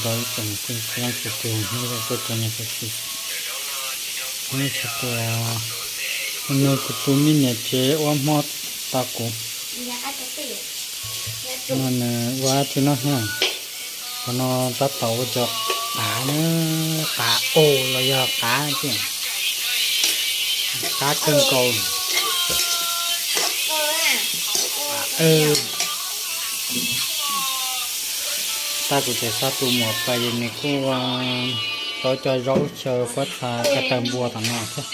Ib tsoom kwv tij neej tsa, hnub no kuv tus me niam tsev ua hmo tau kuv no, nws ua tsis noj thiab. Qhov no tab tom ua cov qav na, qav os los yog qav tiag, qab kawg nkaus. Tab kuv tseem xa tus muam pais es nws kuj ua tau cov zaub xyaw pob txha ko taw npua tom no thiab.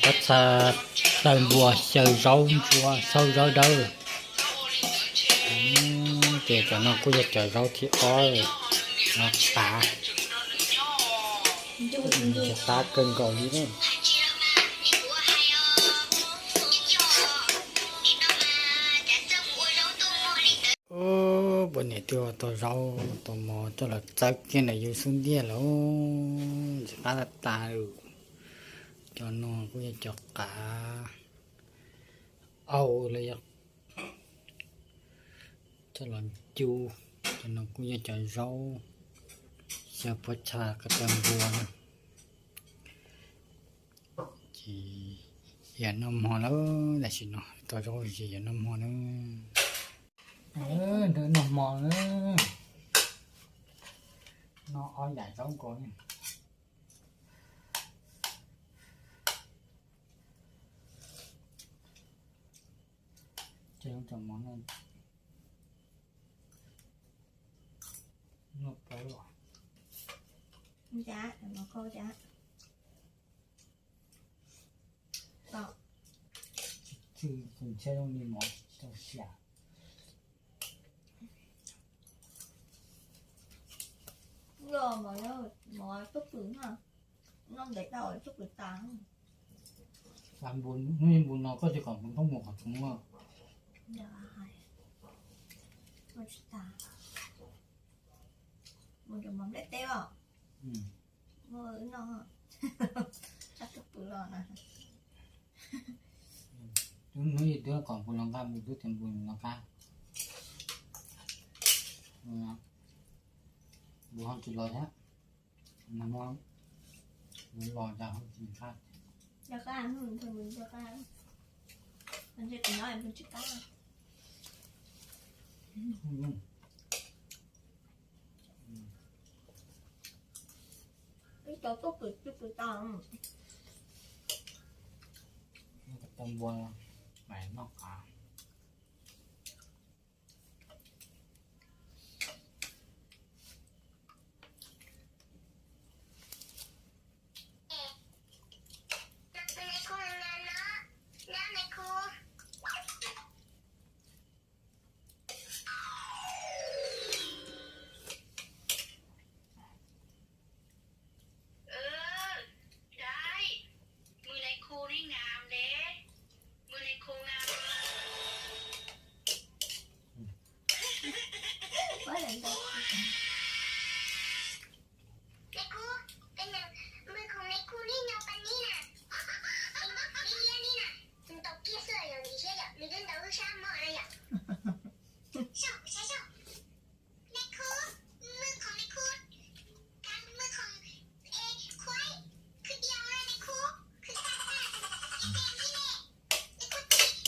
Pob txha taw npua xyaw zaub ntsuab, xyaw zaub dawb. Ces cov no kuj yog cov zaub thib ob, no qav, qav kawg nkaus li ne. Poj niam twb ua tau zaub tau mov coj los txawb kiag ntawm yus xub ntiag lawm, ntxim qab tas tas. Cov no kuj yog cov qav au los yog coj los ncu. Cov no kuj yog cov zaub xyaw pob txha ko taw npua na. Ces yuav noj hmo lawm, tam sim no tau zaub ces yuav noj hmo na. Nrog noj hmo na, noj ob yam zaub nkaus ne. Ces cov mov no noj pab los. Tsis tsw, tus ntshe zoo li mov tau siav. Mov tub pwm na, noj ntev tau tub pwm tas. Hnub ib npus no koj tsis kom kuv nrog mus qhov tseem no. Mus cov mov nplej teb os. Mus no, tub pwm los na. Hnub ib twb kom kuv los nqa mus, twb tias npus los nqa. Npus ho tsis los thiab. Nag hmo los cas ho tsis nqa. Nqa, nqa, nqa. Ib cov tub pwm tsis pwm tas. Tau npua mas noj qav.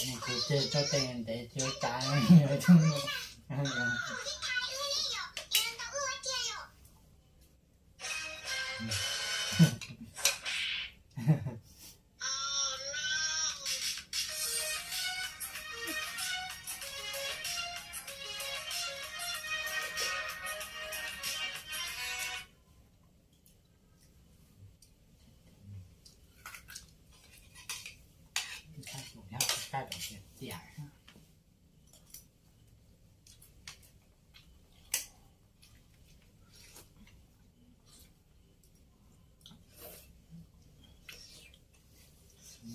Nws kuv ces tso tes ntev tsis ua cas.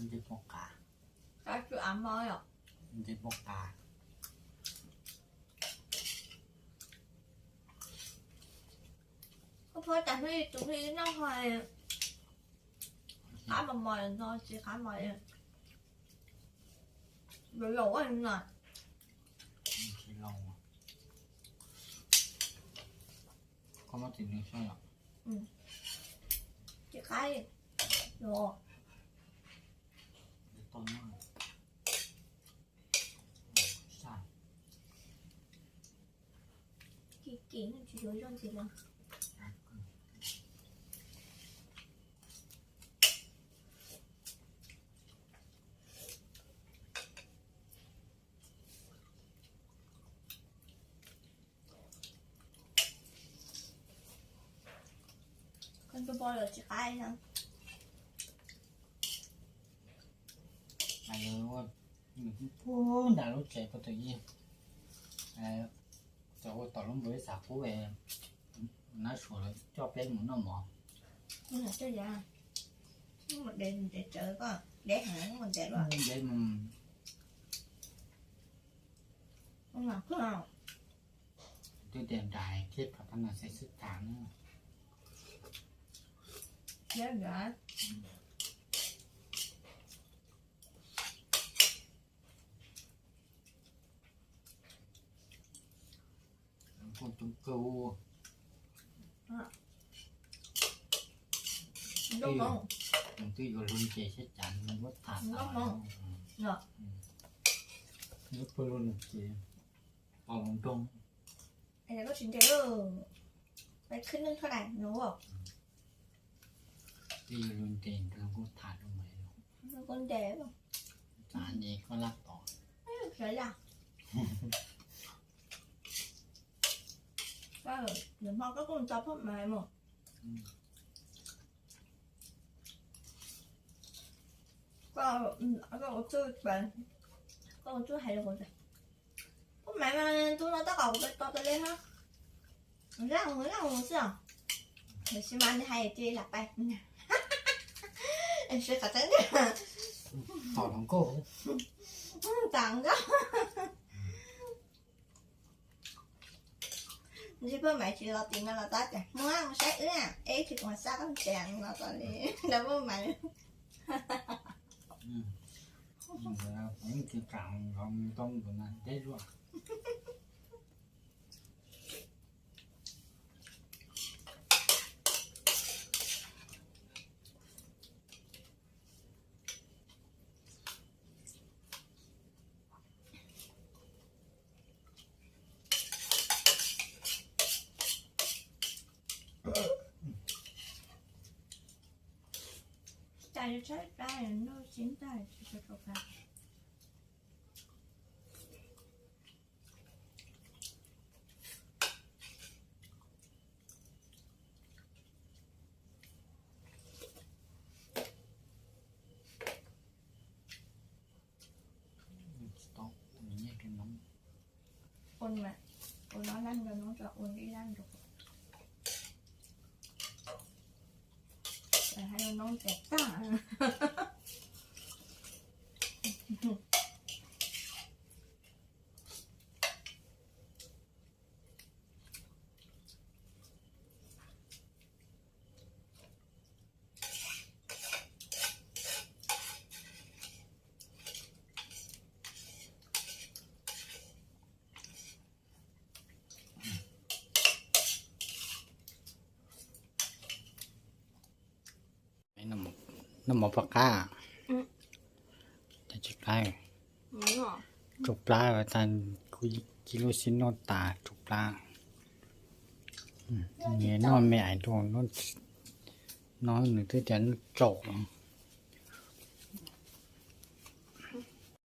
Ntsej muag qav. Ntsej muag qav. Koj phob tas hnub ib tus hnub ib noj ho qab mos mos no tsis qab mos. Laus laus na. Koj muab txiv nws xwb yom? Tsis qab li. Kim kim tsis yuav zoj ntxiv lawm. Koj tus poj los tsis qab no. Nws pub nram lub tsev puag tom yij, cov ua tom lub npawb xav pub, nab suav lawv coj peb mus noj mov. Mus de ntses tsawv koj, de heev mus de luaj. De mus. Twb tias nrais thiab, pom tau nas xaiv xwb tas na. Koj coob kawg. Twb yuav luag ntses thiab cas muab tham tas. Twb luag ntses, pom nroog. Koj tsis ntses, peb khwb neeg thoj dais no. Twb yuav luag ntses nrog kuj tham rau mas. Kuj ntses. Txav ces koj laj tod. Sawv yam. Nws hmo koj kuj tso phoj mas mus. Koj ua txuj, koj ua txuj hais rau kuv tias, phoj mas tus no tab tom kuv tos tos li hab. Zaj mus zaj mus xwb os. Tab sis mas nws hais tias lam pais. Sawv qhov tseeb tiag. Tom hluas nkauj. Tam nkauj. Ntshe phoj mas tsis los tim no los txog tias, Hmoob, mus saib wb na, es tsis kuv xa koj mus tsev los txog li. Lawv phoj mas. Yeej tsis kam los mus tau tus nas deb zuaj. Cas yuav tshaib plab, noj tsis tag tsis tau plab. Ua no laj nrog noob tso, ua ib laj nrog. Hais rau noob ces tag. Noj mov pom qab, cas tsis qab. Tsau plab tas, kuv cia lub xib noj tas tsau plab. Nws noj me ais dua, no nws twb tias noj tsaum.